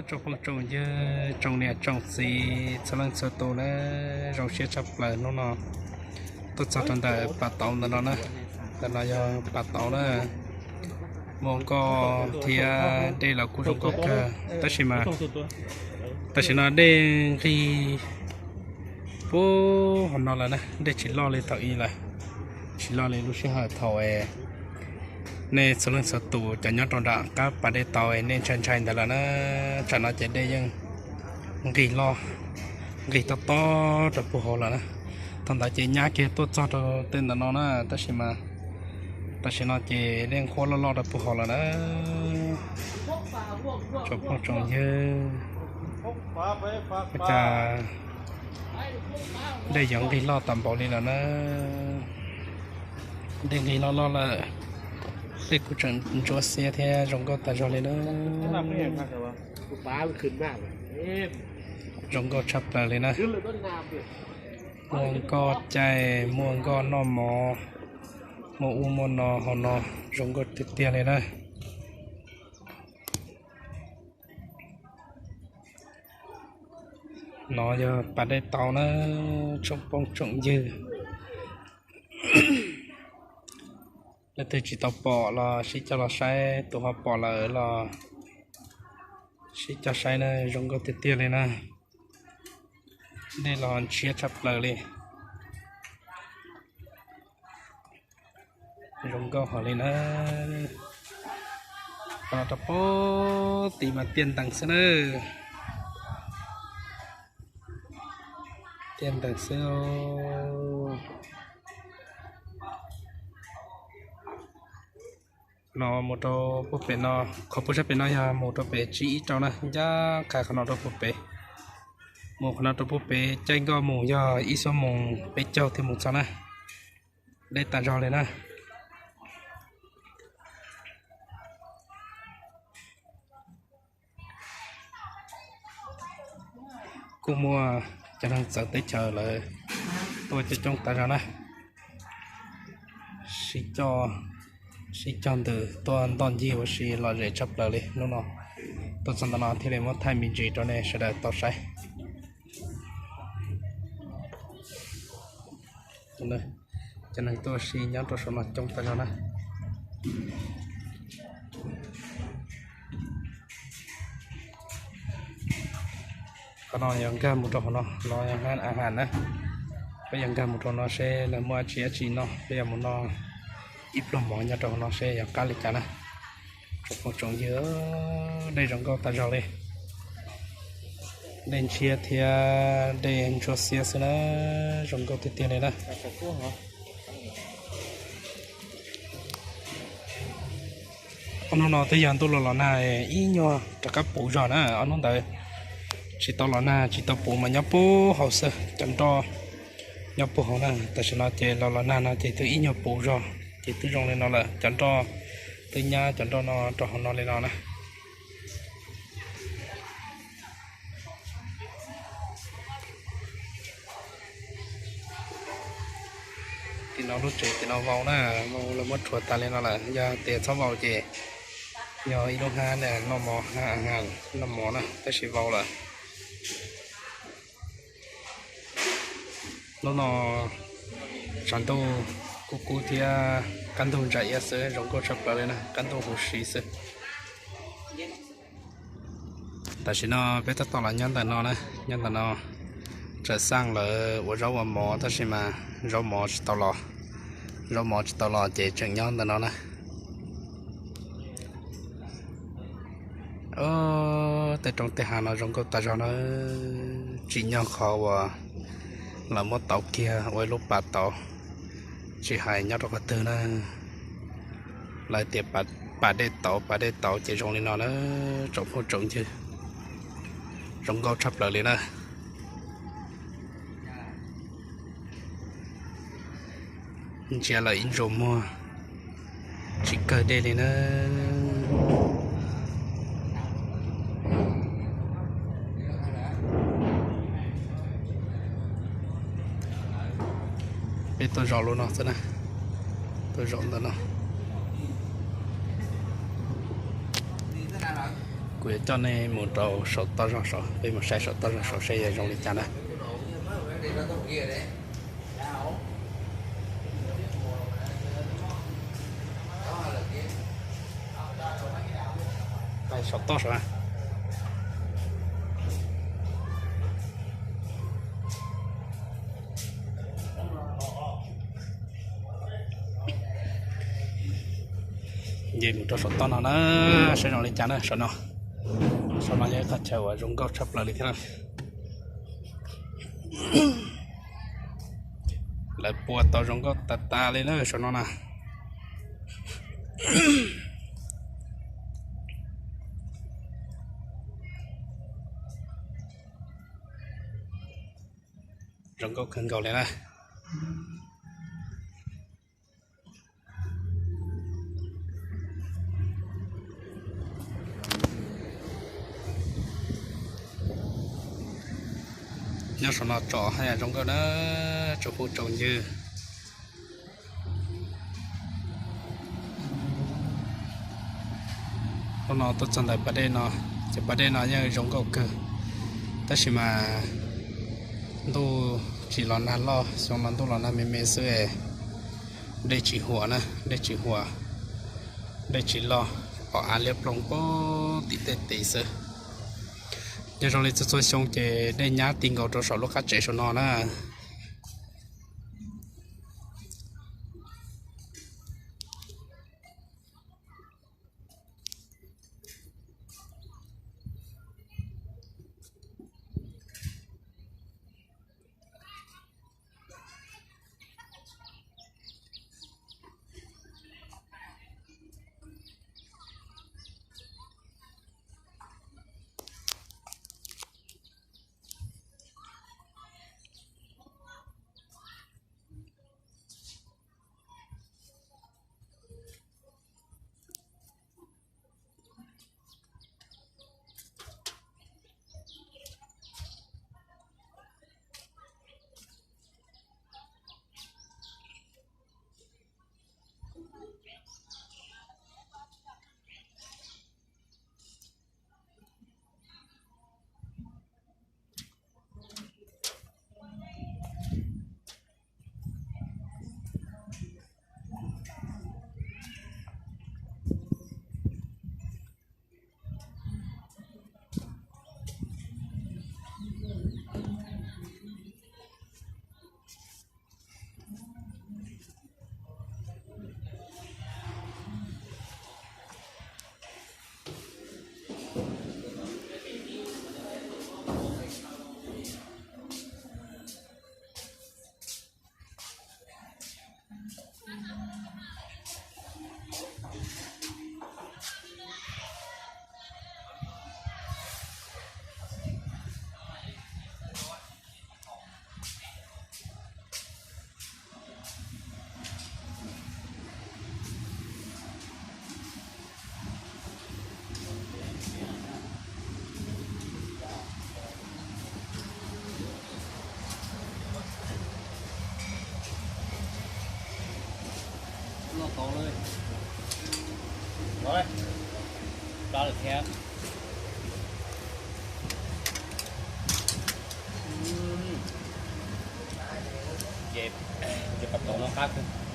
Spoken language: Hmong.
Tsoom phooj tsoom ywg, tsoom niam tsoom txiv txhua leej txhua tus na, zoo siab tshaj plaws hnub no tuaj txog rau ntawm pas tauv ntawm no na. Ntawm no yog pas tauv na, muaj nkoj thiab dej los kuj zoo nkauj kawg tab sis mas tam sim no dej nqig puag hauv no lawm na, dej tsis loj li thaum ub lawm, tsis loj li lub sij hawm thaum nej txhua leej txhua tus cov nyob rau nram qab pas dej tauv nej ntshai ntshai ntawd lawm na. Tsam no ces dej yeej nqig loj, nqig tob tob rau puag hauv lawm na. Thaum ntawd ces nyab kiag tuaj txog rau tej ntawm no na, tab sis mas tam sim no ces dej nqhuab loj loj rau puag hauv lawm na. Tsoom phooj tsoom ywg, ua cas dej yuav nqig loj tas npaum li lawm na. Dej nqig loj loj lawm, dej kuj tseem ntsuab xiab thiab zoo nkauj tas zog li na. Zoo nkauj tshaj plaws li na. Muaj nkoj caij, muaj nkoj noj mov, muaj ub muaj no hauv no, zoo nkauj tiag tiag li na. No yog pas dej tauv na, tsoom phooj tsoom ywg. Leej twg tsis tau pom los sib cog los saib, tus ho pom lawm los sib cog saib na, zoo nkauj tiag tiag li na. Dej los ntshiab tshaj plaws li. Zoo nkauj hov li na. Qhov no rau puag tid mas tiaj ntees xwb na. Tiaj ntees xwb. No mus rau puag pem no, qhov puag sab pem no yog mus rau pem tsib ib rau na, ncaj qha qhov no rau puag pem. Mus qhov no rau puag pem caij nkoj mus yog ib xuab moos peb caug thiaj mus txog na. Deb tas zog li na. Kuj muaj cov neeg txawv teb chaws lawv tuaj coob coob tas zog na. Sib cog, sib cog ntws tuaj ntoj ncig ua si lom zem tshaj plaws li hnub no. Tuaj txog ntawm no thiaj li muab thaij me ntsis rau nej sawv daws tau saib. Cov neeg tuaj ua si nyob rau saum no coob tas zog na. Qhov no yog nkag mus rau hauv no, no yog hab a has na. Peb yog nkag mus rau no seb lawv muaj dab tsi dab tsi noj, peb yog mus noj ib pluag mov nyob rau hauv no seb yog qab li cas na. Tsoom phooj tsoom ywg, dej zoo nkauj tas zog li. Dej ntshiab thiab dej ntsuab xiab xwb na, zoo nkauj tiag tiag li na. Ob hnub no twb yog ntuj los los nag ib nyuag rov qab puv zog na, ob hnub ntawd tsis tau los nag tsis tau puv mas nyob puag hauv xwb, cov nroj nyob puag hauv na. Tam sim no ces los los nag no ces twb ib nyuag puv zog ces twb zoo li no lawm, cov nroj twb nyab cov nroj no rau hauv no li no na. Tim no lub tsev tim no vau na, vau lawv muab rhuav tas li no lawm, yog tias txhob vau ces yog ib lub hab noj mov, hab noj mov na, tab sis vau lawm. Hnub no tshav ntuj kub kub thiab kaj ntug ntsa iab xwb, zoo nkauj tshaj plaws li na, kaj ntug huv si xwb. Tam sim no peb tab tom los nyob ntawm no na, nyob ntawm no. Tsawm xaj lawv ua zaub ua mov tab sis mas zaub mov tsis tau los, zaub mov tsis tau los ces tseem nyob ntawm no na. Tej roob tej hav no zoo nkauj tas zog na, tsim nyog qhov uas lawv muab tauv kiag ua ib lub pas tauv, tsis hais nyob rau qhov twg na. Lawv tias pas dej tauv, pas dej tauv ces zoo li no na, tsoom phooj tsoom ywg, zoo nkauj tshaj plaws li na. Ntsia lawm ib ntsuas muag tsis kawg dej li na. Peb tuaj zaum lub no xwb na, tuaj zaum ntawm no. Kuv Kuv yuav coj nej mus rau saum toj zog saud, peb mus saib saum toj zog saud seb yog zoo li cas na. Saum toj saud. Nce mus rau saum toj no na, saib zoo li cas na saum no. Saum no yog ib qhov chaw uas zoo nkauj tshaj plaws li thiab. Lawv pua tau zoo nkauj tas tas li na saum no na. Zoo nkauj kawg nkaus li na. Nyob saum no tsom haj yam zoo nkauj na, tsaus pub tsaus ncw. Hnub no tuaj txog ntawm pas dej no, ces pas dej no yeej zoo nkauj kawg, tab sis mas ntuj tsis los nag loj, xyoo no ntuj los nag me me xwb. Dej tsis huam na, dej tsis huam, dej tsis loj, pom av liab ploog pem tim tej tid xwb. Yog zoo li txhua txhua xyoo ces dej nyab ti nkaus rau saum lub qab tsev saum no na. Loj tau lawm. Los, plab lawm thiab. Ces, ces pab tau loj qab kawg.